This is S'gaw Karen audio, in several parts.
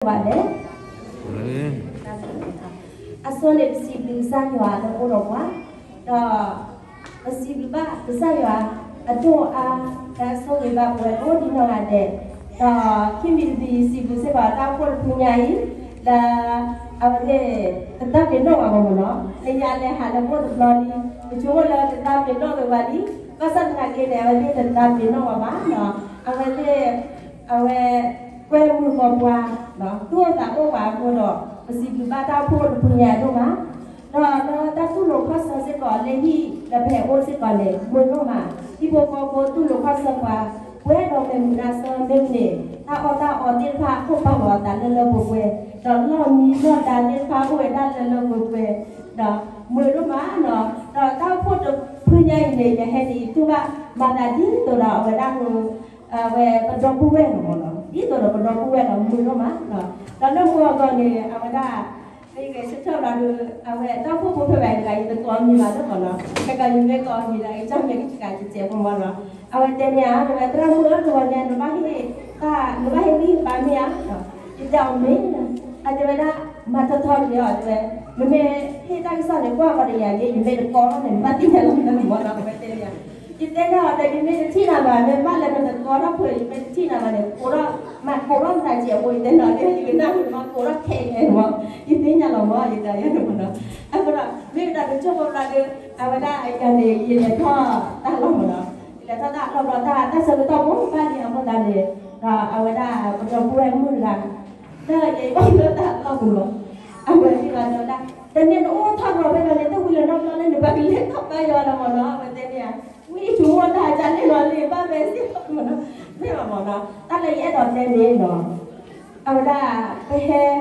ဘၣ်လဲၣ်. အဆိန့ၣ်ပစံးဘျုးကစၢ်ယွၤလၢအိၣ်ဒီးပှၤ, ဒီး ပစံးဘျုးဘၣ်ကစၢ်ယွၤအဒိၣ်အါ လၢအဆိၣ်ဂ့ၤဘၣ်ပဝဲကိးဒံနီၢ်ဂၤဒဲး, ဒီးခံမံၤတမံၤစံးဘျုးစ့ၢ်ကီးတၢ်အိၣ်ဖှိၣ်တဖုညါအံၤ, လၢ အဝဲသ့ၣ် တတၢ်ပ့ၤနီၣ်ဘၣ်မ့ၢ်နီၤ, လၢညါလဲၤဟးလၢပအိၣ်တဘျီလံ, ပဆိကမိၣ်လၢတတၢ်ပ့ၤနီၣ်ဝဲဘၣ်လံ, ဘၣ်ဆၣ်သနာ်က့န့ၣ် အဝဲသ့ၣ်တတၢ်ပ့ၤနီၣ်ဘၣ်ဘၣ်နီၤ, အဝဲသ့ၣ် အဝဲ ကွဲမုာ်ပှၤ သူၣ်အိၣ်သးအိၣ်ပှၤအဃိဒီး ပစံးဘျုးဘၣ်တၢ်အိၣ်ဖှိၣ်တဖုညါဒိၣ်မး, ဒီးလၢတၢ်တူၢ်လိာ်ခီၣ်ဆၢစ့ၢ်ကီး လၢဟံၣ်လၢပဟဲအိၣ်စ့ၢ်ကီးန့ၣ် မုာ်ဒိၣ်မး, ဟံၣ်ဖိဃီဖိတူၢ်လိာ်ခီၣ်ဆၢပှၤ, ပှဲၤဒီးမဲာ်မုာ်ဒၣ်ဆၢမ့ၢ်မ့ၢ်န့ၣ် တၢ်အီၣ်တၢ်အီသ့ၣ်တဖၣ်အိၣ်ပာ်လီၤအသးလၢလၢပှဲၤပှဲၤ, ဒီးလီၢ်မံလီၢ်ဒါသ့ၣ်တဖၣ်အိၣ်ဝဲဒၣ်လၢလၢပှဲၤပှဲၤ, ဒီးမုာ်ဒိၣ်မးနီၤ, ဒီးတၢ်အိၣ်ဖှိၣ်တဖုညါအံၤန့ၣ် ယဟဲန့ၣ် ယတူၢ်ဘၣ်မၤသးဒ်သိးဒီးအဝဲဒၣ် အဝဲပဒီပုၢ်ဝဲၢ်လီၤမ့ၢ်နီၤ, ဒ်သိးဒီးပဒီပုၢ်ဝဲၢ်လီၤ မုာ်ဒိၣ်မးနီၤ, ဒီးလၢမုၢ်အဂီၢ်န့ၣ် အဝဲဒၣ် ယဂဲၤဆၢထၢၣ်လီၤဒီး အဝဲတၢ်အိၣ်ဖှိၣ်ဖိဖဲဘၣ်တဂၤ ယတကိးအမံၤဘၣ်လၢမ့ၢ်နီၤ, တကးယမ့ၢ်ကိးအမံၤဒီး အကစၢ်မ့ၢ်ကစၢ်ကစဲးဖိမ့ၢ်နီၤ, အဝဲတဲန့ၢ်ဧါ တဲဝဲ သရၣ်မုၣ်ဧၢ တဂီၤညါ နဘၣ်ဟ့ၣ်တၢ် နဘၣ်ဟ့ၣ်ဂံၢ်ဟ့ၣ်ဘါမ့ၢ်ဧါ, ယတဲအီၤမ့ၢ်, အတဲဝဲဒၣ် မၤထီထီက့ၤအီၤ တဲဝဲ, နမ့ၢ်ဟ့ၣ်တၢ်ကစီၣ်န့ၣ် ကွၢ်ဃီဒီးယၤလံ ယမ့ၢ်တကိးထီၣ်န့ၣ် နဘၣ်သ့ၣ်ညါလီၤမ့ၢ်နီၤ အဝဲတဲန့ၢ်ဧါ ယတဲန့ၢ်အီၤဒီး ယမ့ၢ်တထံၣ်နၤဘၣ် မ့ၢ်ဘၣ်လၢနတကိးထီၣ်ဖုး ယမ့ၢ်တထံၣ်နၤဘၣ်န့ၣ် ကိးထီၣ် မၤကိးထီၣ်မတၤစဲးအဃိ ယတဲန့ၢ်အီၤ ယကနၣ်မုာ်မး ကိးထီၣ်ခဲအံၤလဲၣ်မး ယသ့ၣ်ညါလီၤမး ယတဲယဲန့ၣ်မးနီၤ အဃိဒီး မ့ၢ်ဝဲဒၣ်တကၠိၢ်ဖိဘျီဒီး အဝဲဒၣ်ယၤန့ၣ် ယလဲၤထီၣ်တၢ်လီၢ်မးနီၤ ယလဲၤထီၣ်တၢ်လီၢ်ဘျီ တၢ်တၢ်ဆၢကတီၢ်ဖိဘၣ်လံအဃိသတးန့ၣ် ဒီးအဝဲဒၣ်ပဒီပုၢ်ဝဲၢ်မုၣ်တဂၤ လၢယအိၣ်လၢတၢ်လီၢ်ပူၤလီၤ အဝဲသ့ၣ်ဘၣ်တဲဝဲဒၣ် တမ့ၢ်နအိၣ်ထီၣ်ဒီးဖဲလီၤန့ၣ် တဝံၤလၢနီတဘျီလၢနဘၣ်ကလဲၤထီၣ်ဘါယွၤလီၤမးနီၤ အဝဲတဲန့ၣ်ဧါ ဝံဆိကမိၣ်တၢ်ကလဲၤလီၤန့ၣ် ဘၣ်ဝဲစ့ၢ်ကီးမးနီၤ မ့ၢ်မးနီၤ တၢ်လၢယအဲၣ်ဒိးတဲန့ၣ်နီၤ အဝဲဒၣ် ပဟဲ လၢ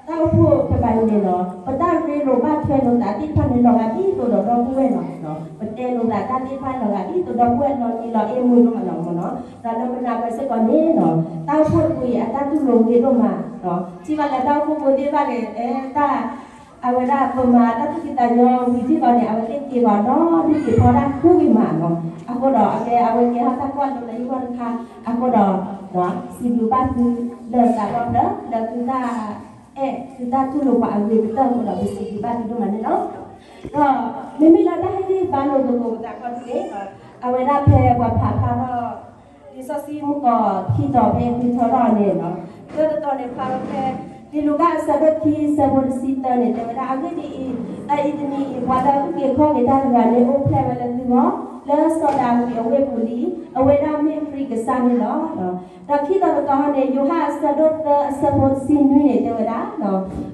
တၢ်အိၣ်ဖှိၣ်ဖဲဘၣ်အံၤန့ၣ်နီၤ ပတၢ်ရ့လိာ်ဘၣ်ထွဲလိာ်သးသ့ၣ်တဖၣ်န့ၣ် လီၤဂာ်ဒ်သိးဒီးဒီပုၢ်ဝဲၢ်နီၤ ပတဲလိာ်သးတၢ်သ့ၣ်တဖၣ်လီၤဂာ်ဒ်သိးဒီပုၢ်ဝဲၢ်နီၤ မံၤလီၤအ့ၣ်မုာ်ဒိၣ်မးနီၤမးနီၤ ဒီးလၢပနၢ်ပၢၢ်စ့ၢ်ကီးန့ၣ်နီၤ တၢ်အိၣ်ဖှိၣ်တပူၤအံၤ အတၢ်တူၢ်လိာ်ဂ့ၤဒိၣ်မး ထံၣ်ဘၣ်လၢတၢ်အိၣ်ဖှိၣ်ဖိသ့ၣ်တဖၣ်န့ၣ် တၢ် အဝဲဒၣ်ပမၤတၢ်သူၣ်ဖှံသးညီဝံၤထံၣ်ဘၣ်န့ၣ် အဝဲသ့ၣ်က့ၤဘၣ်ဒီးဒုးက့ၤဖီတၢ်ဃူက့ၤမးနီၤ အဃိဒီး အကဲ အဝဲကဲထီၣ်တၢ်ကွၢ်လိလၢယဂီၢ်တခါ အဃိဒီး စံးဘျုးဘၣ်သုလၢသးပှၢ်ဖျၢၣ် လၢသုတၢ်အဲၣ်သုတၢ်တူၢ်လိာ်ပှၤအဂ့ၤကတၢၢ်အဃိဒီး ပစံးဘျုးဘၣ်သုဒိၣ်မးန့ၣ်လီၤ. ဒီးမ့မ့ၢ်လၢတၢ်ဟ့ၣ်ဂံၢ်ဘါလိာ်သကိးပသးခီဒ်န့ၣ် အဝဲဒၣ်ဖဲပှၤဖးဖျါထီၣ် လံာ်စီဆှံမုၢ်ကီးခံတီၤဖဲဃုထီထီၣ်န့ၣ်လီၤ. တၢတတီၤန့ၣ် ဖျါထီၣ်ဖဲ လံာ်လူၤကၣ်အဆၢဒိၣ်ခံ အဆၢဖိတဆံသၢန့ၣ် တဲဝဲဒၣ် အဂ့ၢ်ဒ်အံၤ, အအံၤတနံၤအံၤ ပှၤလၢအအုၣ်က့ၤခီၣ်က့ၤတၢ်တဂၤန့ၣ် အိၣ်ဖျဲၣ်ဝဲလၢသုဂီၢ်, လၢစီၤဒၤဝံးအဝ့ၢ်ပူၤလံ, အဝဲဒၣ်မ့ၢ်ခရံာ်ကစၢ်န့ၣ်လီၤ. ဒီးခံတီၤတတီၤန့ၣ် ယိၤဟၣ်အဆၢဒိၣ်သၢအဆၢဖိတဆံနွံန့ၣ် တဲဝဲဒၣ်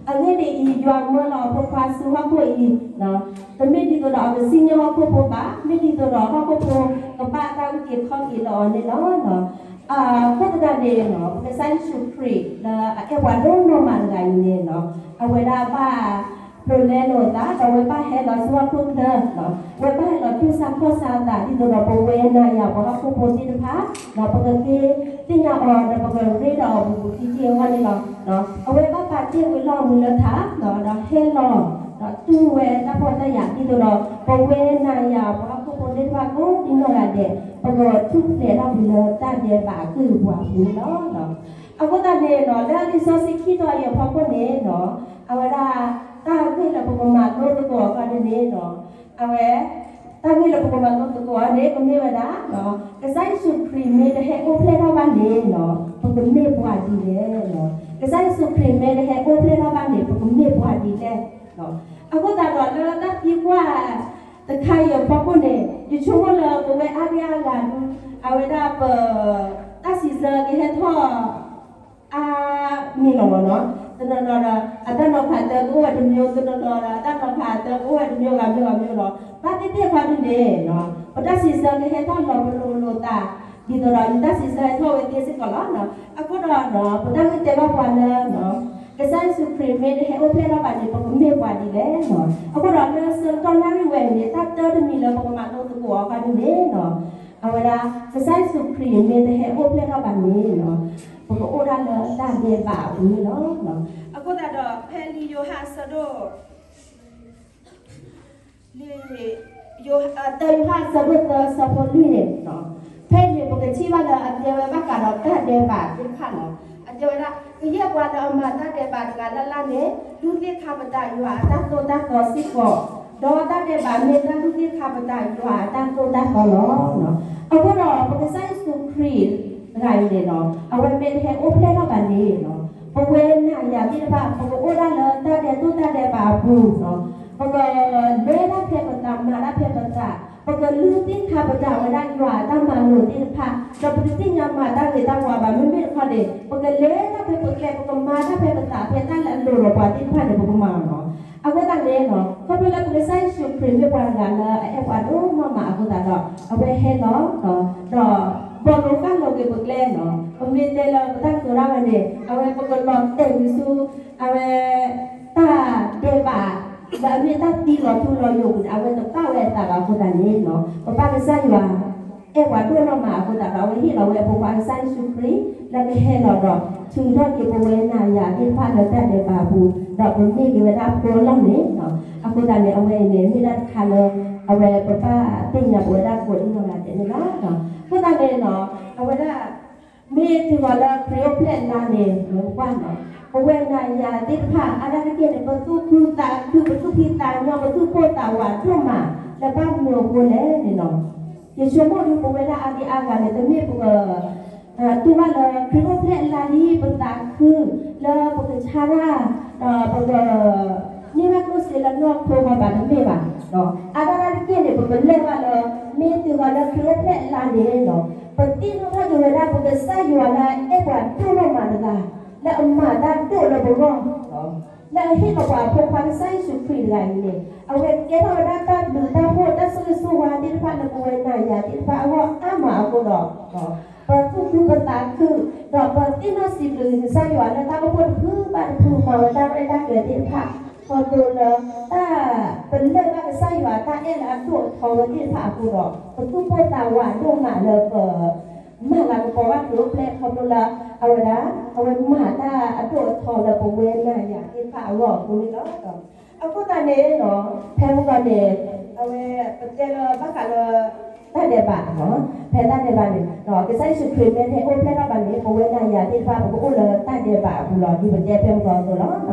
အဂ့ၢ်ဒ်အံၤ, ယွၤမၢလီၤအဖိခွါဆူဟီၣ်ခိၣ်အံၤ, တမ့ၢ်ဒ်သိးဒီးအကစံၣ်ညီၣ်ဟီၣ်ခိၣ်ဖိဘၣ်, မ့ၢ်ဒ်သိးဒီးဟီၣ်ခိၣ်ဖိကဘၣ်တၢ်အုၣ်က့ၤခီၣ်က့ၤလၢအီၤန့ၣ်လီၤ. အဃိသတးန့ၣ် ပကစၢ်ယ့ၣ်ၡူးခရံာ်လၢအအဲၣ်ပှၤဒိၣ်နီၢ်မးတဂၤအံၤန့ၣ် အဝဲဒၣ်ဘၣ် ဖျိးလဲလိာ်အသး ဒီးအဝဲဘၣ်ဟဲလီၤဆူဟီၣ်ခိၣ်ချၢ, အဝဲဘၣ်ဟဲလီၤတူၢ်ဆါခီၣ်ဆါအသး ဒ်သိးဒီးပဝဲနၤယၤပှၤဟီၣ်ခိၣ်ဖိသ့ၣ်တဖၣ်, ပကသ့ၣ်ညါအီၤဒီးပကရ့ဒီးအီၤဘူးဘူးတံၢ်တံၢ်အဂီၢ်န့ၣ်လီၤ. အဝဲဘၣ်ပာ်တ့ၢ်ဝံၤလီၢ်မူလၢထး, ဒီးဟဲလီၤ ဒီးတူၢ်ဝဲတၢ်ဖှီၣ်တၢ်ယာ် ဒ်သိးဒီး ပဝဲနၤယၤပှၤဟီၣ်ခိၣ်ဖိသ့ၣ်တဖၣ်ကိးဒံနီၢ်ဂၤဒဲး ပကထူၣ်ဖျဲးထီၣ်ပူၤလၢတၢ်ဒဲးဘးအကုၢ်အပှၤအပူၤန့ၣ်လီၤ. အဃိသတးန့ၣ် လၢလံာ်စီဆှံခံတီၤအံၤအဖီခိၣ်န့ၣ် အဝဲဒၣ် တၢ်ဂ့ၢ်လၢပကမၤလိသကိးအခါန့ၣ် အဝဲ တၢ်ဂ့ၢ်လၢပကမၤလိသကိးအီၤန့ၣ် ကမ့ၢ်ဝဲဒၣ် ကစၢ်ယ့ၣ်ၡူးခရံာ်မ့ၢ်တဟဲအိၣ်ဖျဲၣ်ထီၣ်ဘၣ်န့ၣ် ပကမ့ၢ်ပှၤဒ်လဲၣ်. ကစၢ်ယ့ၣ်ၡူးခရံာ်မ့ၢ်တဟဲအိၣ်ဖျဲၣ်ထီၣ်ဘၣ်န့ၣ် ပကမ့ၢ်ပှၤဒ်လဲၣ်. အဃိသတးဒီးလၢတၢ်သံကွၢ်တခါအံၤအဖီခိၣ်န့ၣ် ယဆိကမိၣ်လၢပဝဲအါဂၤအါဂၤဒု အဝဲဒၣ်ပ တၢ်စံးဆၢကဟဲထီၣ် အါမံၤလီၤမးနီၤ, တနီၤနီၤဒီး အတၢ်နီၤဖးတၢကအိၣ်ဝဲတမျိုး, တနီၤနီၤဒီးအတၢ်နီၤဖးတၢကအိၣ်ဝဲတမျိုးဂၤမျိုးဂၤမျိုးလီၤ. ဘၣ်သ့ၣ်သ့ၣ်အခါဒ်န့ၣ် ပတၢ်စံးဆၢကဟဲထီၣ်လီၤပလိာ်လိာ်သး ဒ်သိးဒီးယတၢ်စံးဆၢဟဲထီၣ်ဝဲသ့စ့ၢ်ကီးလီၤ. အဃိဒီး ပတၢ်ဂ့ၢ်တဲဘၣ်ပှၤလၢ ကစၢ်ယ့ၣ်ၡူးခရံာ်မ့ၢ်တဟဲအိၣ်ဖျဲၣ်ထီၣ်ဘၣ်န့ၣ် ပကမ့ၢ်ပှၤဒ်လဲၣ်. အဃိဒီးလၢဆၢကတီၢ်နၣ်ရံၣ်ဝဲအံၤန့ၣ် တၢ်တၢတမံၤလၢပကမၤလိသကိးအီၤအခါဒ်န့ၣ် အဝဲဒၣ် ကစၢ်ယ့ၣ်ၡူးခရံာ်မ့ၢ်တဟဲအိၣ်ဖျဲၣ်ထီၣ်ဘၣ်န့ၣ် ပကအိၣ်ဒၣ်လၢတၢ်ဒဲးဘးအပူၤန့ၣ်လီၤ. အဃိသတးဒီး ဖဲလံာ်ယိၤဟၣ်အဆၢဒိၣ် လံာ်ယိၤ တၢယိၤဟၣ်အဆၢဒိၣ်သၢအဆၢဖိလွံၢ်န့ၣ် ဖဲန့ၣ်ပကထံၣ်ဘၣ်လၢအတဲဝဲဘၣ်ဃးဒီးတၢ်ဒဲးဘးသ့ၣ်တဖၣ်လီၤ. အတဲဝဲဒၣ် ကယဲၢ်ပှၤလၢအမၤတၢ်ဒဲးဘးတဂၤလၢ်လၢ်န့ၣ် ဒုးသ့ၣ်ခါပတာ်ယွၤအတၢ်သိၣ်တၢ်သီစ့ၢ်ကီး, ဒီးတၢ်ဒဲးဘးမ့ၢ်တၢ်ဒုးသ့ၣ်ခါပတာ်ယွၤအတၢ်သိၣ်တၢ်သီလီၤ. အဃိဒီးပကစၢ်ယ့ၣ်ၡူးခရံာ်တဂၤအံၤန့ၣ်လီၤ, အဝဲမ့ၢ်တဟဲအိၣ်ဖျဲၣ်ထီၣ်ဘၣ်န့ၣ်လီၤ, ပဝဲနၤယၤသ့ၣ်တဖၣ် ပကအိၣ်ဒၣ်လၢတၢ်ဒဲးတိၢ်တၢ်ဒဲးဘးအပူၤလီၤ. ပကလဲၤတၢ်ဖဲပသး မၤတၢ်ဖဲပသး, ပကလုၢ်သ့ၣ်ခါပတာ်ဝဲဒၣ်ယွၤအတၢ်မၤလိာ်သ့ၣ်တဖၣ်, ဒီးပတသ့ၣ်ညါမၤတၢ်ဂ့ၤတၢ်ဝါဘၣ်. မ့မ့ၢ်တခီန့ၣ် ပကလဲၤတၢ်ဖဲပကျဲ ပကမၤတၢ်ဖဲပသး ဖဲတၢ်လၢအလိၤဒီးပှၤသ့ၣ်တဖၣ်န့ၣ် ပကမၤအီၤလီၤ. အဃိသတးန့ၣ်လီၤ, ခီဖျိလၢပကစၢ်ယ့ၣ်ၡူးခရံာ်မ့ၢ်ပှၤတဂၤလၢအအဲၣ်ပှၤဒိၣ်မးမးအဃိသတးဒီး အဝဲဟဲလီၤ ဒီးဘီၣ်လိာ်ဃၣ်လိာ်က့ၤပကျဲလီၤ. ပမ့ၢ်တဲလၢပတၢ်ကိးဒၣ်ဝဲန့ၣ် အဝဲပကလီၤတဲာ်ဝံၤဆူ အဝဲ တၢ်ဒဲးဘး လၢအမ့ၢ်တၢ်သံလီၤထူလီၤယိာ်ပူၤန့ၣ် အဝဲတဘၣ်ဝဲအသးဘၣ်အဃိသတးန့ၣ်လီၤ, ပပၢ်ကစၢ်ယွၤ အဲၣ်ပှၤဒိၣ်နီၢ်မးအဃိသတးဒီး အဝဲဟ့ၣ်လီၤဝဲအဖိခွါကစၢ်ယ့ၣ်ၡူးခရံာ် လၢကဟဲလီၤဒီး ထုးထီၣ်က့ၤပဝဲနၤယၤသ့ၣ်တဖၣ်လၢတၢ်ဒဲးဘးအပူၤ ဒီးပမ့ၢ်က့ၤဝဲဒၣ်ဖိလီၢ်န့ၣ်လီၤ. အဃိသတးန့ၣ် အဝဲအံၤန့ၣ် မ့ၢ်ဒၣ်တခါလၢ အဝဲပဘၣ်သ့ၣ်ညါပဝဲဒၣ်ကိးဒံနီၢ်ဂၤဒဲးန့ၣ်လီၤ. အဃိသတးန့ၣ်လီၤ, အဝဲဒၣ် မ့ၢ်တုၤဃီၤလၢခရံာ်အိၣ်ဖျဲၣ်အလါန့ၣ် ပကွၢ်လီၤ, ပဝဲနၤယၤသ့ၣ်တဖၣ် အါဒၣ်တက့ၢ်န့ၣ် ပသူၣ်ခုသးခု ပသူၣ်ဖှံသးညီ ပသူၣ်ပိၢ်သးဝးဒိၣ်မး လၢဘၣ်မနုၤအဃိလဲၣ်န့ၣ်လီၤ. ယဆိကမိၣ်ဒုး ပဝဲဒၣ်အါဒံအါဂၤန့ၣ် တမ့ၢ်ပက တူၢ်ဘၣ်လၢခရံာ်အိၣ်ဖျဲၣ်အလါလံ ပသးခု လၢပကဆါတၢ် ဒီးပက န့ၢ်ဘၣ်ကျိၣ်စ့လၢနီၢ်ခိဂီၢ်ဘၣ်တမ့ၢ်ဘၣ်. အါဒၣ်တက့ၢ်န့ၣ် ပကလဲၤဘၣ်လၢ မ့ၢ်တုၤဃီၤလၢခရံာ်အိၣ်ဖျဲၣ်အလါန့ၣ်လီၤ, ပသ့ၣ်နီၣ်ထီၣ်က့ၤဝဲဒၣ် ပကစၢ်ယွၤလၢအအဲၣ်ပှၤဒိၣ်နီၢ်မးတဂၤ လၢအမၤတၢ်ဒိၣ်လၢပဂီၢ် လၢအဟ့ၣ်လီၤပှၤအဖိခွါကစၢ်ယ့ၣ်ၡူးခရံာ်တဂၤအံၤန့ၣ် အဝဲကဲထီၣ်ဝဲဒၣ်တၢ်ဘျုးတၢ်ဖှိၣ်တၢ်ဆိၣ်ဂ့ၤဆိၣ်ဝါသ့ၣ်တဖၣ်လၢပဝဲနၤယၤသ့ၣ်တဖၣ်အဂီၢ်အါမးအဃိဒီး ပသူၣ်ခုပသးခု ဒီးပသ့ၣ်နီၣ်စံးဘျုးကစၢ်ယွၤလၢတၢ်အိၣ်ဖှိၣ်တဖုဘၣ်တဖု မၤဝဲတၢ်ရဲၣ်တၢ်ကျဲၤသ့ၣ်တဖၣ် ခီဖျိလၢ တၢ်ပလၢၢ်ဘၣ်ကစၢ်ယွၤတၢ်အဲၣ်လၢအဒိၣ်အထီဝဲသ့ၣ်တဖၣ်အဃိဒီး ပသူၣ်ပိၢ်သးဝးဒိၣ်မးလၢပ မၤလၤကပီၤဘၣ်ခရံာ်အိၣ်ဖျဲၣ်ခီဖျိလၢ အဝဲဒၣ် အဝဲမၤတၢ်အဒိၣ်အထီလၢပဝဲနၤယၤသ့ၣ်တဖၣ်အဂီၢ်အဃိန့ၣ်လီၤ. အဃိသတးန့ၣ်လီၤ, ဖဲမုၢ်ဂီၤန့ၣ် အဝဲ ပတဲလၢဘၣ်ဃးလၢ တၢ်ဒဲးဘးလီၤ. ဖဲတၢ်ဒဲးဘးန့ၣ် ကစၢ်ယ့ၣ်ၡူးခရံာ်မ့ၢ်တဟဲအိၣ်ဖျဲၣ်ထီၣ်ဘၣ်န့ၣ် ပဝဲနၤယၤသ့ၣ်တဖၣ် ပကအိၣ်လၢတၢ်ဒဲးဘးအပူၤလီၤ. ဒ်ပတဲဖဲမုၢ်ဂီၤ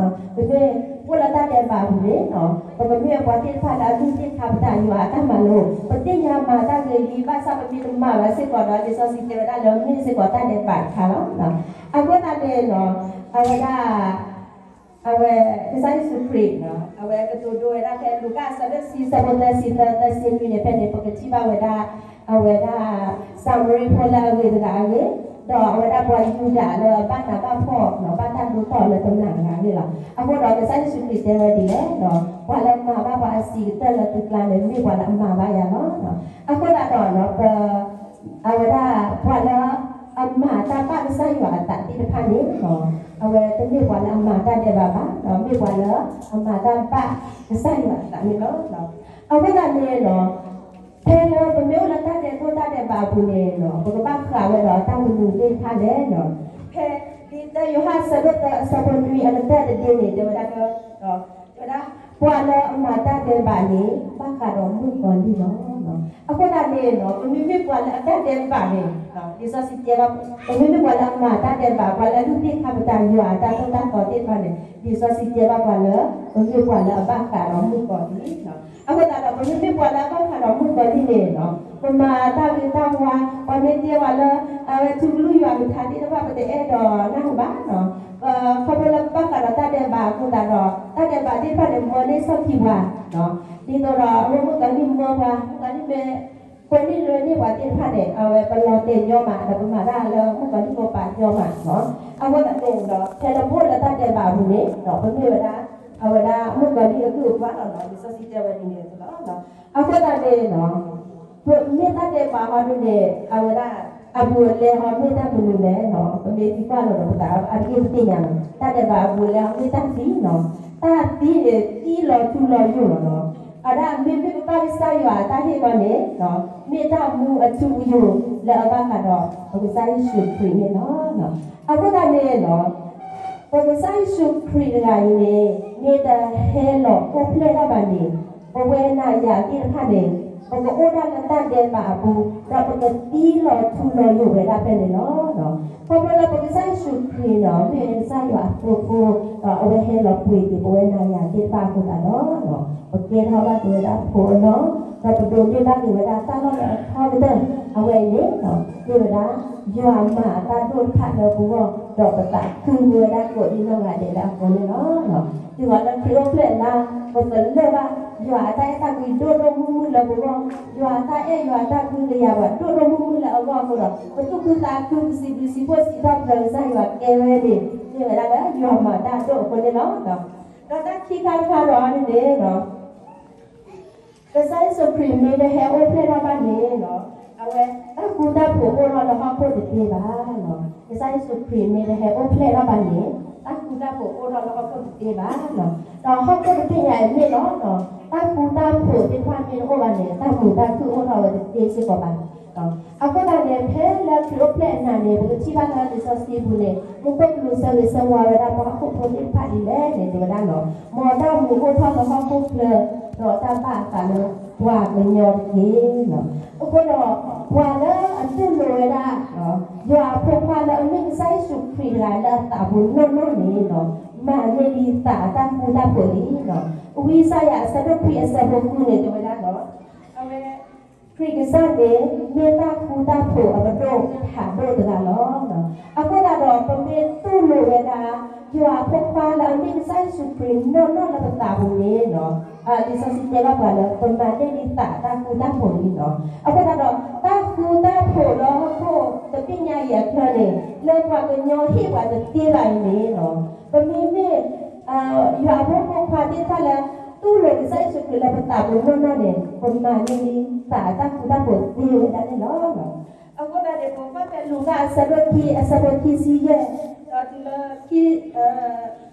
အသိးလီၤ. ပမ့ၢ်အိၣ်လၢတၢ်ဒဲးဘးအပူၤန့ၣ် ပကမ့ၢ်ပှၤသ့ၣ်တဖၣ်လၢအလုၢ်သ့ၣ်ခါပတာ်ယွၤအတၢ်မၤလိာ်, ပသ့ၣ်ညါမၤတၢ်ဂ့ၤလံ ဘၣ်ဆၣ်ပမ့ၢ်တမၤဘၣ်စ့ၢ်ကီးဒီး လံာ်စီဆှံတဲဝဲဒၣ်လၢမ့ၢ်စ့ၢ်ကီးတၢ်ဒဲးဘးတခါလီၤ. အဃိသတးန့ၣ်လီၤ, အဝဲဒၣ် အဝဲ ကစၢ်ယ့ၣ်ၡူးခရံာ် အဝဲကတိၤဒိဝဲဒၣ်ဖဲလူၤကၣ်အဆၢဒိၣ်တဆံ အဆၢဖိသၢဆံသၢ သၢဆံနွံန့ၣ် ဖဲန့ၣ် ပကထံၣ်ဘၣ်ဝဲဒၣ် အဝဲဒၣ် စၤမရံဖိလၢအဂ့ၤတဂၤအဂ့ၢ်, ဒီးအဝဲဒၣ်ပှၤယူဒၤလၢအဘၣ်နးဘၣ်ဖှီၣ် ဘၣ်တၢ်ဒိၣ်ထီၣ်လၢတမျၢ်တဂၤအဂ့ၢ်လီၤ. အဃိဒီးကစၢ်ယ့ၣ်ၡူးခရံာ်တဲဝဲဒ်လဲၣ်, ပှၤလၢမၤဘၣ်ပှၤအဆံးကတၢၢ်လၢသုကျါန့ၣ် မ့ၢ်ပှၤလၢအမၤဘၣ်ယၤလီၤ. အဃိသတးဒီး အဝဲဒၣ်ပှၤလၢ အမၤတၢ်ဘၣ်ကစၢ်ယွၤအသးသ့ၣ်တဖၣ်န့ၣ် အဝဲတမ့ၢ်ပှၤလၢအမၤတၢ်ဒဲးဘးဘၣ်, မ့ၢ်ပှၤလၢအမၤတၢ်ဘၣ်ကစၢ်ယွၤအသးန့ၣ်လီၤ. အဃိသတးန့ၣ် ဖဲလၢပမ့ၢ်အိၣ်လၢတၢ်ဒဲးတိၢ်တၢ်ဒဲးဘးအပူၤန့ၣ် ပကဘၣ်ဃးဝဲဒီးတၢ်မနုၤသ့ၣ်တဖၣ်လဲၣ်. ဖဲလံာ်တၢယိၤဟၣ်အဆၢဒိၣ်သၢအဆၢဖိနွံအကတၢၢ်တဒ့န့ၣ် တဲဝဲဒၣ်လၢ တဲဝဲဒၣ် ပှၤလၢအမၤတၢ်ဒဲးဘးန့ၣ် ဘၣ်ဃးဒီးမုၣ်ကီၤလံၢ်လီၤ. အဃိသတးန့ၣ် ပမ့မ့ၢ်ပှၤလၢအတၢ်ဒဲးဘးန့ၣ် လံာ်စီဆှံတဲဘၣ် ပမ့မ့ၢ်ပှၤလၢအမၤတၢ်ဒဲးဘး ပှၤလၢအလုၢ်သ့ၣ်ခါပတာ်ယွၤအတၢ်သိၣ်တၢ်သီသ့ၣ်တဖၣ်န့ၣ် လံာ်စီဆှံတဲဘၣ်ပှၤလၢ ပမ့ၢ်ပှၤလၢအဘၣ်ဃးဒီးမုၣ်ကီၤလံၢ်လီၤ. အဃိသတးဒီး ပမ့မ့ၢ်ပှၤလၢအဘၣ်ဃးဒီးမုၣ်ကီၤလံၢ်န့ၣ် ပမၤတၢ်ဂ့ၤတၢ်ဝါ ပှၤမ့ၢ်တဲပှၤလၢ အဝဲထူကလုၢ်ယွၤကထါသ့ၣ်တဖၣ် ပတအဲၣ်ဒိးနၢ်ဟူဘၣ် ခီဖျိလၢပဘၣ်ဃးဒီးတၢ်ဒဲးဘးအဃိသတးဒီး တၢ်ဒဲးဘးသ့ၣ်တဖၣ်န့ၣ် မၢန့ၢ်ဆီၣ်ထံးပှၤ ဒ်သိးဒီး အဝဲမုၣ်ကီၤလံၢ်မၢပှၤ မုၣ်ကီၤလံၢ်မ့ၢ် ကွဲန့ၢ်လွဲန့ၢ်ပှၤသ့ၣ်တဖၣ်န့ၣ် အဝဲပလီၤတဲာ်ညီမး ဒီးပမၤတၢ်လၢမုၣ်ကီၤလံၢ်မိၢ်ပၢ်ညီမး အဃိသတးန့ၣ်ဒီး ဖဲလၢပအိၣ်လၢတၢ်ဒဲးဘးအပူၤန့ၣ် ပမ့ၢ်ဝဲဒၣ် အဝဲဒၣ်မုၣ်ကီၤလံၢ်အဂုၢ်အပှၤလီၤ လံာ်စီဆှံတဲဝဲဒ်န့ၣ်လီၤ. အဃိသတးန့ၣ် ပမ့ၢ်တၢ်ဒဲးဘးဟီဒုန့ၣ် အဝဲဒၣ် အဘူးအလဲဟီမ့ၢ်တၢ်မနုၤလဲၣ် ပမ့ၢ်သံကွၢ်လီၤဒီးပသး အတက့ၢ်ပသ့ၣ်ညါလီၤ တၢ်ဒဲးဘးအဘူးအလဲဟီမ့ၢ်တၢ်သံလီၤ. တၢ်သံန့ၣ် သံလီၤထူလီၤယိာ်လီၤ. အဝဲဒၣ်မ့မ့ၢ်ပဘၣ်ကစၢ်ယွၤအတၢ်ဟ့ၣ်အဂီၢ်န့ၣ် မ့ၢ်တၢ်မူအထူအယိာ်လၢအဘၣ်ဃးဒီး ပကစၢ်ယ့ၣ်ၡူးခရံာ်န့ၣ်လီၤ. အဃိသတးန့ၣ် ပကစၢ်ယ့ၣ်ၡူးခရံာ်တဂၤအံၤန့ၣ် မ့ၢ်တဟဲလီၤအိၣ်ဖျဲၣ်ထီၣ်ဘၣ်န့ၣ် ပဝဲနၤယၤသ့ၣ်တဖၣ်န့ၣ် ပကအိၣ်ဒၣ်လၢတၢ်ဒဲးဘးအပူၤ, ဒီးပကသံလီၤထူလီၤယိာ်ဝဲဒၣ်ဖဲန့ၣ်လီၤ. ခီဖျိလၢပကစၢ်ယ့ၣ်ၡူးခရံာ်န့ၣ် မ့ၢ်ကစၢ်ယွၤအသိဖိ, ဒီးအဝဲဟဲလီၤပှ့ၤက့ၤပဝဲနၤယၤသ့ၣ်တဖၣ်အဃိသတးဒီး ပကဲထီၣ်ဘၣ်က့ၤဝဲဒၣ်ဖိအလီၢ်, ဒီးပဒိးန့ၢ်ဘၣ်က့ၤဝဲဒၣ်တၢ်လီၢ်လၢအထီကတၢၢ်, အဝဲအံၤန့ၣ် မ့ၢ်ဝဲဒၣ် ယွၤမၤအတၢ်ဒိၣ်တဖၣ်လၢပဂီၢ်, ဒီးပသးခုဝဲဒၣ်ကိးဒံနီၢ်ဂၤဒဲးလၢအဃိန့ၣ်လီၤ. တုၤဃီၤလၢခရံာ်အိၣ်ဖျဲၣ်လါ, ပကလၢၢ်ဘၣ် ယွၤအတၢ်အဲၣ်တၢ်ကွံဒိၣ်ဒိၣ်မုၢ်မုၢ်လၢပဂီၢ်, ယွၤအတၢ်အဲၣ်ယွၤအတၢ်ကွံကယၤပှၤဒိၣ်ဒိၣ်မုၢ်မုၢ်လၢအဂီၢ်အဃိဒီး ပသူၣ်ခုသးခု ပစံးဘျုးစံးဖှိၣ်စံးထီၣ်ပတြၢၤကစၢ်ယွၤကဲဝဲန့ၣ် မ့ၢ်ဝဲဒၣ်လၢယွၤမၤတၢ်ဒိၣ်အဃိန့ၣ်လီၤ. ဒီးတၢ်ခံခါတခါဒီးန့ၣ်န့ၣ် ကစၢ်ယ့ၣ်ၡူးခရံာ်မ့ၢ်တဟဲအိၣ်ဖျဲၣ်ထီၣ်ဘၣ်န့ၣ်, အဝဲတၢ်ဃူတၢ်ဖိးအိၣ်ထီၣ်လၢဟီၣ်ခိၣ်တသ့ဘၣ်. ကစၢ်ယ့ၣ်ၡူးခရံာ်မ့ၢ်တဟဲအိၣ်ဖျဲၣ်ထီၣ်ဘၣ်န့ၣ် တၢ်ဃူတၢ်ဖိးအိၣ်ထီၣ်လၢဟီၣ်ခိၣ်တသ့ဘၣ်. ဒီးဟီၣ်ခိၣ်တဘ့ၣ်ညါအံၤမ့ၢ်လီၤ, တၢ်ဃူတၢ်ဖိးသ့ၣ်တဖၣ်မ့ၢ်တအိၣ်ဘၣ်န့ၣ် တၢ်မုာ်တၢ်ခုၣ်အိၣ်ထီၣ်ဝဲတသ့စ့ၢ်ကီးဘၣ်. အဃိသတးန့ၣ် ဖဲလၢခရံာ်အိၣ်ဖျဲၣ်အနၤန့ၣ် ပကထံၣ်ဘၣ်လၢလံာ်စီဆှံပူၤန့ၣ် မူခိၣ်ကလူးဆၢဂ့ၤဆၢဝါဝဲဒၣ်ပှၤဟီၣ်ခိၣ်ဖိသ့ၣ်တဖၣ်ဒ်လဲၣ်န့ၣ် တဲဝဲဒၣ်လီၤ. မ်တၢ်မူအိၣ်ထီၣ်လၢဟီၣ်ခိၣ်ချၢ, ဒီးတၢ်ဘၣ်အသးလၢပှၤကညီတက့ၢ်. အဃိဒီး ပှၤလၢအတူၢ်လိာ်ဝဲဒၣ် ယွၤအဖိခွါလၢအမ့ၢ်ကစၢ်ယ့ၣ်ၡူးခရံာ်တဂၤလၢအသးပူၤနီၢ်နီၢ်န့ၣ် မၤန့ၢ်လံသးအတၢ်ဃူတၢ်ဖိးလံ. ဝံယၡါယၤအဆၢဒိၣ်ခွံအဆၢဖိဃုန့ၣ် တဲဝဲဒၣ်လီၤ. အဝဲ ခရံာ်ကစၢ်န့ၣ် မ့ၢ်တၢ်ဃူတၢ်ဖိးအပဒိၣ်ဖးဒိၣ်တဂၤလီၤ. အဃိသတးဒီး ပမ့ၢ်တူၢ်လိာ်ဝဲဒၣ် ယွၤအဖိခွါလၢအမ့ၢ်ကစၢ်ယ့ၣ်ၡူးခရံာ်နီၢ်နီၢ်လၢပသးပူၤန့ၣ် လံာ်စီဆှံတဲဘၣ်ပှၤလၢ ပမၤန့ၢ်လံသးအတၢ်ဃူတၢ်ဖိးလံလီၤ. အဃိသတးဒီး တၢ်ဃူတၢ်ဖိးလၢဟီၣ်ခိၣ်တဘ့ၣ်ညါအံၤအချၢန့ၣ် လၢပှၤကညီဟ့ၣ်ပှၤတသ့ဘၣ်အံၤန့ၣ် ပမ့မ့ၢ် ယွၤအဖိမုၣ်ဖိခွါသ့ၣ်တဖၣ်လၢ တူၢ်လိာ်ကစၢ်ယ့ၣ်ၡူးခရံာ်လၢပသးပူၤနီၢ်နီၢ်န့ၣ် ပမၤန့ၢ်လံသးအတၢ်ဃူတၢ်ဖိးသ့ဝဲဒၣ်န့ၣ်လီၤ. အဃိသတးန့ၣ် ပကကွၢ်ဖဲလူၤကၣ်အဆၢဒိၣ်ခံ အဆၢဖိခံဆံယဲၢ် ဒီးတုၤ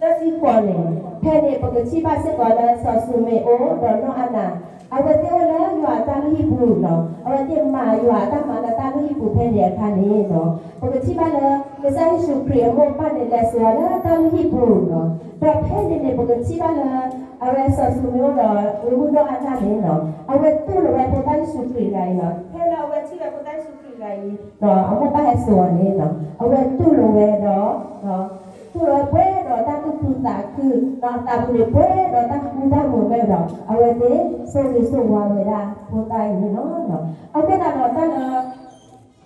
လၢ သၢဆံဃိးန့ၣ် ဖဲန့ၣ် ပကထံၣ်ဘၣ်စ့ၢ်ကီးလၢစီၤၡမူၤအ့အိၣ်ဒီးနီၢ်အၤနၤ အဝဲသ့ၣ်အိၣ်လၢယွၤအတၢ်လုၢ်ဟံၣ်ပူၤလီၤ. အဝဲသ့ၣ်မၤယွၤအတၢ်မၤလၢတၢ်လုၢ်ဟံၣ်ပူၤဖဲန့ၣ်အခါန့ၣ် ပကထံၣ်ဘၣ်လၢ ကစၢ်ယ့ၣ်ၡူးခရံာ်အမိၢ်အပၢ်န့ၣ် လဲၤစိာ်အီၤလၢတၢ်လုၢ်ဟံၣ်ပူၤလီၤ. ဒီးဖဲန့ၣ်န့ၣ် ပကထံၣ်ဘၣ်လၢ အဝဲစီၤၡမူၤအ့အိၣ်ဒီး ဝ့ၢ်မုၣ်နီၢ်အၤနၤန့ၣ်လီၤ. အဝဲတူၢ်လိာ်ဝဲဖိသၣ်ယ့ၣ်ၡူးခရံာ်တဂၤအံၤလီၤ. ဖဲလၢအဝဲထံၣ်ဝဲဖိသၣ်ယ့ၣ်ၡူးခရံာ်တဂၤအံၤ အမိၢ်ပၢ်ဟဲစိာ်အီၤန့ၣ်လီၤ. အဝဲတူၢ်လိာ်ဝဲဒီး တူၢ်လိာ်ဝဲပှဲၤဒီးတၢ်သူၣ်ခုသးခု, ဒီးသးပူၤန့ၣ်ပှဲၤဒီးတၢ်ဃူတၢ်ဖိးဝဲဒီး အဝဲသ့ၣ်ဆိၣ်ဂ့ၤဆိၣ်ဝါဝဲဒၣ်ဖိသၣ်အံၤန့ၣ်လီၤ. အဃိသတးဒီးတၢ်လၢ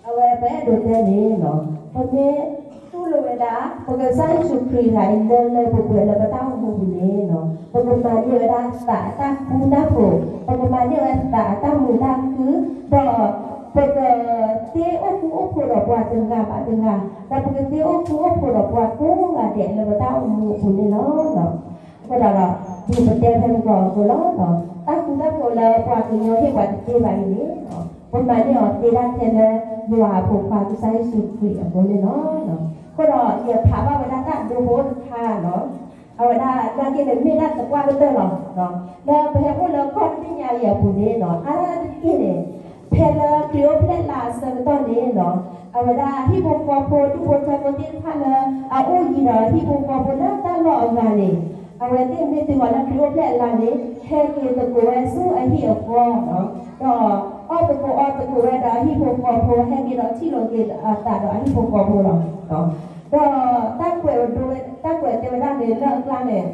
အဝဲပအဲၣ်ဒိးတဲန့ၣ်လီၤ. ပမ့ၢ်တူၢ်လိာ်ဝဲဒၣ် ပကစၢ်ယ့ၣ်ၡူးခရံာ်တဂၤအံၤလၢလၢပှဲၤပှဲၤလၢပတၢ်အိၣ်မူပူၤန့ၣ်လီၤ. ပကမၤန့ၢ်ဝဲဒၣ်သးအတၢ်ဃူတၢ်ဖိး, ပကမၤန့ၢ်ဝဲသးအတၢ်မုာ်တၢ်ခုၣ်, ဒီး ပကသ့အိၣ်ဃူအိၣ်ဖိးဒီးပှၤတဂၤဘၣ်တဂၤ, ဒီးပကသ့အိၣ်ဃူအိၣ်ဖိးဒီးပှၤကိးဂၤဒဲးလၢပတၢ်အိၣ်မူအပူၤန့ၣ်လီၤ. အဃိသတးဒီး ဒ်ပတဲဖဲမုၢ်ဂီၤအသိးလီၤ. တၢ်ဃူတၢ်ဖိးလၢပှၤကညီဟ့ၣ်ပှၤတသ့ဘၣ်အံၤန့ၣ် ပမၤန့ၢ်အီၤသ့ဒၣ်ထဲလၢ ယွၤအဖိခွါကစၢ်ယ့ၣ်ၡူးခရံာ်အဃိန့ၣ်လီၤ. အဃိဒီးယဖးဘၣ်ဝဲဒၣ်တၢ်ဒိဖိတခါလီၤ. အဝဲဒၣ်နာ်က့န့ၣ်မ့ၢ်ဒၣ်သပှၢ်ကတၢၢ်လီၤ. လၢပဟဲအိၣ်လၢကီၢ်တဘ့ၣ်ညါအံၤအပူၤန့ၣ်လီၤ. အါတက့ၢ်န့ၣ် ဖဲလၢခရံာ်အိၣ်ဖျဲၣ်လါအဆၢကတီၢ်န့ၣ်လီၤ. အဝဲဒၣ်ဟံၣ်ဖိဃီဖိဒူၣ်ဖိထၢဖိသ့ၣ်တဖၣ်လၢ အအိၣ်ယံၤဒီးဟံၣ်ဖိဃီဖိလၢတၢ်လီၢ်အဂၤန့ၣ် အဝဲသ့ၣ်မ့ၢ်တုၤဃီၤလၢခရံာ်အိၣ်ဖျဲၣ်အလါန့ၣ် ဟဲက့ၤသကိးဝဲဆူအဟံၣ်အဃီလီၤ. ဒီးအီၣ်သကိးအီသကိးဝဲဒီးအဟံၣ်ဖိဃီဖိ ဟဲက့ၤဒီးထံၣ်လိာ်က့ၤအသးဒီးအဟံၣ်ဖိဃီဖိလီၤ. ဒီးတၢ်ကွဲးဒိဝဲ တၢ်ကွဲးတဲဝဲဒၣ်န့ၣ်လၢအကျါန့ၣ်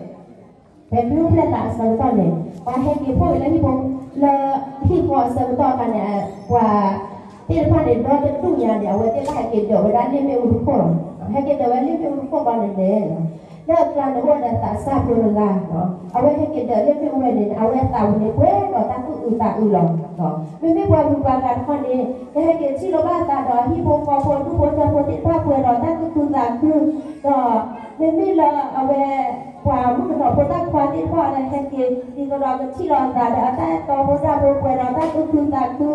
ဖဲခရံာ်အိၣ်ဖျဲၣ်လါအဆၢကတီၢ်န့ၣ် ပှၤဟဲက့ၤဖှိၣ်က့ၤလၢဟံၣ်ဖိ လၢဟံၣ်ဃီအဆၢကတီၢ်အခါန့ၣ် ပှၤသ့ၣ်တဖၣ်န့ၣ် ဒီတဒူၣ်ညါန့ၣ် အဝဲသ့ၣ်ဘၣ်ဟဲက့ၤဒၢးဝဲဒၣ်လ့ၣ်မ့ၣ်အူတခိၣ်လီၤ. ဟဲက့ၤဒၢးဝဲလ့ၣ်မ့ၣ်အူတခိၣ်ဘၣ်န့ၣ်န့ၣ် လၢအကျါန့ၣ် အိၣ်ဝဲဒီးသးစၢ်ဖိတဂၤလီၤ. အဝဲဟဲက့ၤဒၢးလ့ၣ်မ့ၣ်အူဝဲန့ၣ် အဝဲသးပူၤန့ၣ်ပှဲၤဒီးတၢ်သူၣ်အုးသးအုးလီၤ. မ့မ့ၢ်ပှၤဂုၤပှၤဂၤတခီန့ၣ် ကဟဲက့ၤထံၣ်လိာ်ဘၣ်အသးဒီးအဟံၣ်ဖိဃီဖိဒူၣ်ဖိထၢဖိသ့ၣ်တဖၣ်ပှဲၤဒီးတၢ်သူၣ်ခုသးခု, ဒီးမ့မ့ၢ်လၢအဝဲ ပှၤမုၣ်ကနီၤဖိသၣ်ခွါသ့ၣ်တဖၣ်လၢဟဲက့ၤ ဒ်သိးဒီးကထံၣ်လိာ်အသးဒီးအတၢ်အဲၣ်တီဖိဒၣ်ဖိပှဲၤဒီးတၢ်သူၣ်ခုသးခု,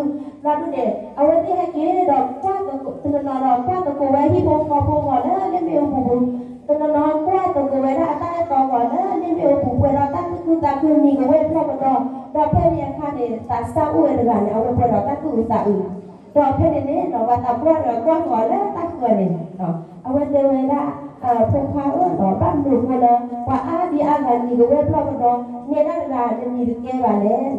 ဘျီဒုန့ၣ် အဝဲသ့ၣ်ဟဲက့ၤဒီးကွၢ်သကိး တနီၤနီၤဒီးကွၢ်သကိးဝဲဟံၣ်ဖိဃီဖိဂီၤလၢလ့ၣ်မ့ၣ်အူပူၤပူၤ, တနီၤနီၤကွၢ်သကိးဝဲဒၣ်အတၢ်အဲၣ်တီဂီၤလၢလ့ၣ်မ့ၣ်အူပူၤပူၤ ပှဲၤဒီးတၢ်သူၣ်ခုသးခုနံၤကဝဲၢ်ဘျီၣ်ကဒီး, ဒီးဖဲန့ၣ်အခါန့ၣ် သးစၢ်အိၣ်ဝဲတဂၤန့ၣ် အဝဲပှဲၤဒီးတၢ်သူၣ်အုးသးအုး ဒီးဖဲန့ၣ်န့ၣ် ပှၤသးပှၢ်ဒီးကွၢ်ဃီၤလၢတၢ်ဃၢၤန့ၣ်, အဝဲတဲဝဲဒၣ် ဖိခွါဧၢ, ဘၣ်မနုၤအဃိလၢ ပှၤအါဒံအါဂၤနံၤကဝဲၢ်ဘျီၣ်ကဒီး နဲဒၣ်တဂၤတနံၤတကဲဘၣ်လဲၣ်.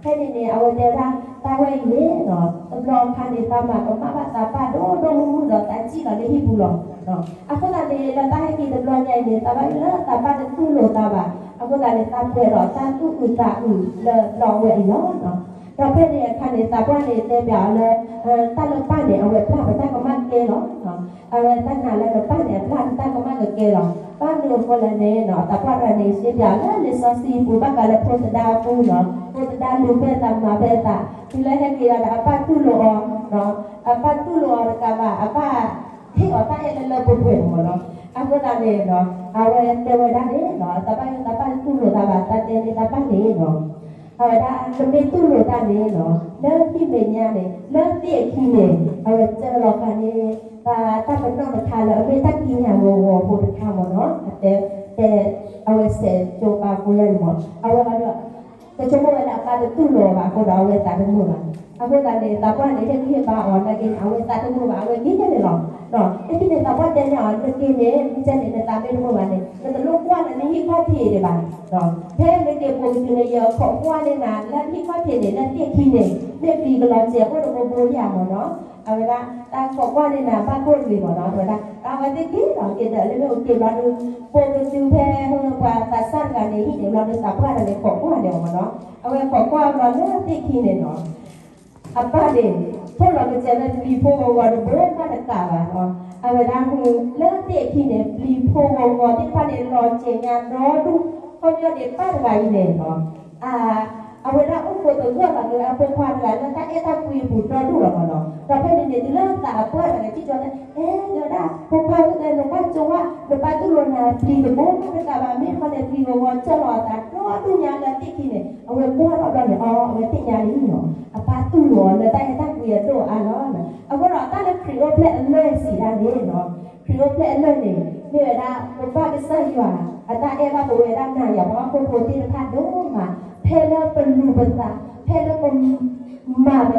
ဖဲန့ၣ်န့ၣ် အဝဲတဲဝဲဒၣ် တၢ်ဝဲအံၤန့ၣ် တဘျီအခါန့ၣ် သးမၤကမၣ်ဘၣ်သးပၢ်ဒိၣ်ဒိၣ်မုၢ်မုၢ်ဒီးသးစံၣ်လီၤလၢဟံၣ်ပူၤလီၤ. အဃိသတးန့ၣ် လၢတၢ်ဟဲက့ၤတဘျီညါအံၤန့ၣ် သးဘၣ်လၢသးပၢ်တတူၢ်လိာ်သးဘၣ်. အဃိသတးန့ၣ် သးပှဲၤဒီးတၢ်သူၣ်အုးသးအုးလၢဘျီဝဲအံၤလီၤ. ဒီးဖဲန့ၣ်အခါန့ၣ် သးပှၢ်န့ၣ်တဲပၠးအီၤလၢ တၢ်လၢပၢ်န့ၣ် အဝဲပျၢ်ပတၢ်ကမၣ်ကဲလီၤ. အဝဲတၢ်နာ်လၢနပၢ်န့ၣ် အပျၢ်နတၢ်ကမၣ်ကကဲလီၤ. ဘၣ်မနုၤအဃိလဲၣ်န့ၣ် သးပှၢ်တဂၤန့ၣ် စံးပၠးလၢလံာ်စီဆှံပူၤ ဘၣ်ဃးလၢဖိသဒါအပူၤလီၤ. ဖိသဒါလူၤဖဲသးမၤဖဲသး တုၤလၢဟဲက့ၤဒီးအပၢ်တူၢ်လိာ်အီၤ, အပၢ်တူၢ်လိာ်အီၤတကးဘၣ် အပၢ်ဟ့ၣ်အီၤတၢ်အဲၣ်လၢလၢပှဲၤပှဲၤမ့ၢ်နီၤ. အဃိသတးန့ၣ် အဝဲတဲဝဲဒၣ်န့ၣ် သးပၢ်ယိၣ် သးပၢ်တူၢ်လိာ်သးဘၣ် သးတဲန့ၢ်သးပၢ်န့ၣ်နီၤ အဝဲဒၣ် နမ့ၢ်တူၢ်လိာ်တၢ်န့ၣ်နီၤ လၢဟံၣ်မဲာ်ညါန့ၣ် လၢသ့ၣ်အခံန့ၣ် အဝဲစၢလီၤဃာ်န့ၣ် တၢ်ပနီၣ်တခါလၢအမ့ၢ်တၢ်ကံးညာ်ဂီၤဂီၤဖိတခါမ့ၢ်နီၤ တဲ အဝဲစဲးကၠိပာ်ကိးယၤန့ၣ်မ့ၢ် အဝဲဒီး ကဆိကမိၣ်ဝဲလၢအပၢ်တတူၢ်လိာ်ဘၣ်အဃိဒီး အဝဲသးတမုာ်ဘၣ်. အဃိသတးန့ၣ် သးပှၢ်န့ၣ် ဟ့ၣ်ဂံၢ်ဟ့ၣ်ဘါအီၤ နာ်က့န့ၣ် အဝဲသးတမုာ်ဘၣ် အဝဲက့ၤညါန့ၣ်လီၤ. လၢခံန့ၣ် သးပှၢ်တဲန့ၢ်အီၤ နက့ၤန့ၣ် မ့ၢ်ကဲန့ၣ် နသးမ့ၢ်တမုာ်ဘၣ်န့ၣ် နတလိၣ်ကွၢ်လၢနဟံၣ်ခီၣ်ထံးဒံးဘၣ်. ဖဲနက့ၤပိာ်ကတုၤန့ၣ် ယခိးကွၢ်န့ၢ်နၤ လၢနဟံၣ်ခီၣ်ထံးန့ၣ် လၢသ့ၣ်ခံန့ၣ် မ့ၢ်ပျံၤကလီၤစဲးအိၣ်တဘိဘိဧါမ့ၢ်နီၤ အဝဲဒၣ် တၢ်ခိးကွၢ်န့ၢ်နၤ ဘၣ်ကိၣ်လွံၢ်မ့ၢ်နီၤ တဲဝဲဒၣ် အဝဲသ့ၣ်က့ၤဒီးက့ၤဒီးလၢမ့ၢ်အိၣ်က့ၤဘျီဒုး ပိာ်ကတုၤဖဲပှၤသးစၢ်တဂၤန့ၣ် ဟံၣ်န့ၣ်ဘျီဒုး သးပှၢ်တဂၤန့ၣ် ခိးကွၢ်န့ၢ်အီၤမ့ၢ်နီၤ အဝဲခိးကွၢ်ဘျီလၢသ့ၣ်ခံန့ၣ်နီၤ အပၢ်န့ၣ် ထိၣ်လီၤကစဲးလၢပျံၤဖိဂီၤဂီၤတဘိမးတကးဘၣ်နီၤ အဝဲဒၣ် လၢသ့ၣ်အခံန့ၣ် ပျံၤဖိဂီၤဂီၤသ့ၣ်တဖၣ်န့ၣ် လီၤစဲးညါဒီဒူၣ် ခီဖျိန့ၣ်ပၢ်တဂၤအံၤန့ၣ်နီၤ အဝဲဒၣ်အိၣ်ခိးသဂၢၢ်လီၤက့ၤအဖိခွါတဂၤလၢတၢ်အဲၣ်တၢ်ကွံအပူၤဒီဒူၣ်လီၤမ့ၢ်နီၤ ဒီးဖဲန့ၣ်န့ၣ် တုၤလၢသးအပှၢ်တဂၤန့ၣ် ထံၣ်ကၠီတဲ အဲၣ် တဲဝဲဒၣ် ဖိခွါဧၢ နကွၢ်ကၠိဝဲ နပၢ်တူၢ်လိာ်နၤ ပျံၤတဘိမးတကးဘၣ် မ့ၢ်တခီန့ၣ် ပျံၤဂီၤဂီၤစၢလီၤအသးဒီဒူၣ်ညါလၢသ့ၣ်ခံန့ၣ် အဝဲကွၢ်ထီၣ်ဘျီန့ၣ် အီ အဝဲသ့ၣ်ညါလံနီၤ အပၢ်တူၢ်လိာ်အီၤလၢတၢ်အဲၣ်တၢ်ကွံအဒိၣ်အါလီၤ. အဃိဒီးတၢ်လၢခရံာ်အိၣ်ဖျဲၣ်အလၢၢ်စံးဒၣ်န့ၣ်နီၤ ခရံာ်အိၣ်ဖျဲၣ်အလၢၢ်န့ၣ် မ့ၢ်ဝဲဒၣ် ပပၢ်ကစၢ်ယွၤ အတၢ်အဲၣ်ဘၣ်ပဝဲဒၣ်နၤယၤပှၤဟီၣ်ခိၣ်ဖိသ့ၣ်တဖၣ်ဒိၣ်မး ဖဲလၢပလူၤပသး ဖဲလၢပမၤ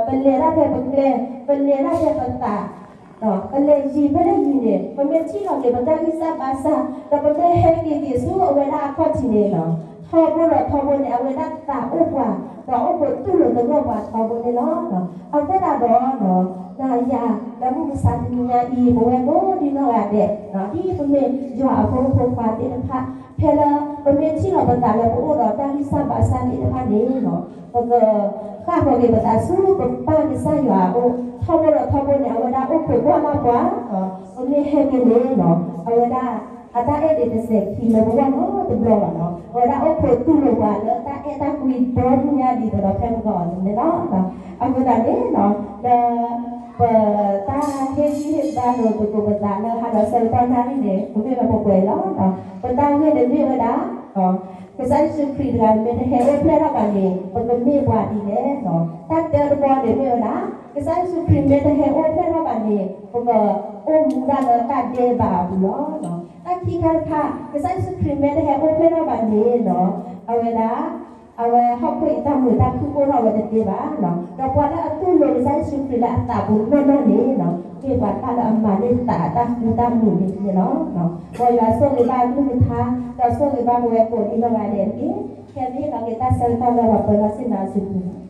ပလဲၤတၢ်ဖဲပကျဲ ပလဲၤတၢ်ဖဲပသး ပလဲၤယံၤဖဲလၢယံၤန့ၣ် ပမ့ၢ်ထံၣ်လီၤက့ၤပတၢ်ဂံၢ်စၢ်ဘါစၢ် ဒီးပမ့ၢ်ဟဲက့ၤက့ၤဆူအဝဲဒၣ်အခီၣ်ထံးန့ၣ်နီၤ ထီဘိဒီးထီဘိန့ၣ် အဝဲဒၣ်သးအိၣ်ပှၤ ဒီးအိၣ်ခိးတူၢ်လိာ်သဂၢၢ်ပှၤထီဘိန့ၣ်လီၤ. အဃိသတးဒီး နၤယၤ လၢမုၢ်မဆါတနံၤညါအံၤ ပဝဲကိးဒံနီၢ်ဂၤဒဲး ဒ်ပမ့ၢ်ယွၤအဖိမုၣ်ဖိခွါသ့ၣ်တဖၣ် ဖဲလၢပမ့ၢ်ထံၣ်လီၤပသးလၢပအိၣ်ဒီးတၢ်ဂံၢ်စၢ်ဘါစၢ်သ့ၣ်တဖၣ်န့ၣ်နီၤ ပကဃၣ်ဃီၤက့ၤပသးဆူပပၢ်ကစၢ်ယွၤအအိၣ် ထီဘိဒီးထီဘိန့ၣ် အဝဲဒၣ်အိၣ်ခိးကွၢ်လၢ်ပှၤ ပမ့ၢ်ဟဲက့ၤန့ၣ်နီၤ အဝဲဒၣ် အတၢ်အဲၣ်ဒိးတစဲးခံလၢပဂီၢ်နီတဘျီဘၣ်နီၤ အဝဲဒၣ်အိၣ်ခိးတူၢ်လိာ်ပှၤလၢတၢ်အဲၣ်တၢ်ကွံဒီဒူၣ်ညါ ဒ်သိးဒီးဖဲပကအီၤန့ၣ်လီၤ. အဃိသတးန့ၣ်နီၤ လၢ ပတၢ်ဟ့ၣ်ဂံၢ်ဟ့ၣ်ဘါလိာ်သကိးပသးလၢဟါဒီးဆၢကတီၢ်နၣ်ရံၣ်န့ၣ် ကမ့ၢ်ဝဲပှဲၤပှဲၤလီၤ. ပတၢ်ဂ့ၢ်န့ၣ်မ့ၢ်ဝဲဒၣ် ကစၢ်ယ့ၣ်ၡူးခရံာ်တဂၤမ့ၢ်တဟဲအိၣ်ဖျဲၣ်ထီၣ်ဘၣ်န့ၣ် ပကမ့ၢ်ပှၤဒ်လဲၣ်. တၢ်တၢတဘီန့ၣ်မ့ၢ်ဝဲဒၣ် ကစၢ်ယ့ၣ်ၡူးခရံာ်မ့ၢ်တဟဲအိၣ်ဖျဲၣ်ထီၣ်ဘၣ်န့ၣ် ပကအိၣ်မူဒၣ်လၢတၢ်ဒဲးဘးအပူၤလီၤ. တၢ်ခံခါတခါ ကစၢ်ယ့ၣ်ၡူးခရံာ်မ့ၢ်တဟဲအိၣ်ဖျဲၣ်ထီၣ်ဘၣ်န့ၣ်နီၤ အဝဲဒၣ် အဝဲဟီၣ်ခိၣ်အံၤတၢ်မုာ်တၢ်ခုၣ်အိၣ်ထီၣ်ဝဲတသ့ဘၣ်နီၤ ဒီးပှၤလၢအတူၢ်လိာ်ကစၢ်ယ့ၣ်ၡူးခရံာ်လၢအသးပူၤနီၢ်နီၢ်န့ၣ်နီၤ မ့ၢ်ပှၤတဖၣ်လၢအမၤန့ၢ်သးအတၢ်ဃူတၢ်မုာ်န့ၣ်န့ၣ်လီၤ. မ်ယွၤဆိၣ်ဂ့ၤဘၣ်အကလုၢ်ကထါ ဒီးဆိၣ်ဂ့ၤဘၣ်ပဝဲကိးဒံနီၢ်ဂၤဒဲးတက့ၢ်. ခဲမ့ၢ်ဟ့ၣ်လီၤက့ၤတၢ်ဆၢကတီၢ်လၢပှၤပၢၤလီၢ်ဆ့ၣ်နီၤအစုပူၤ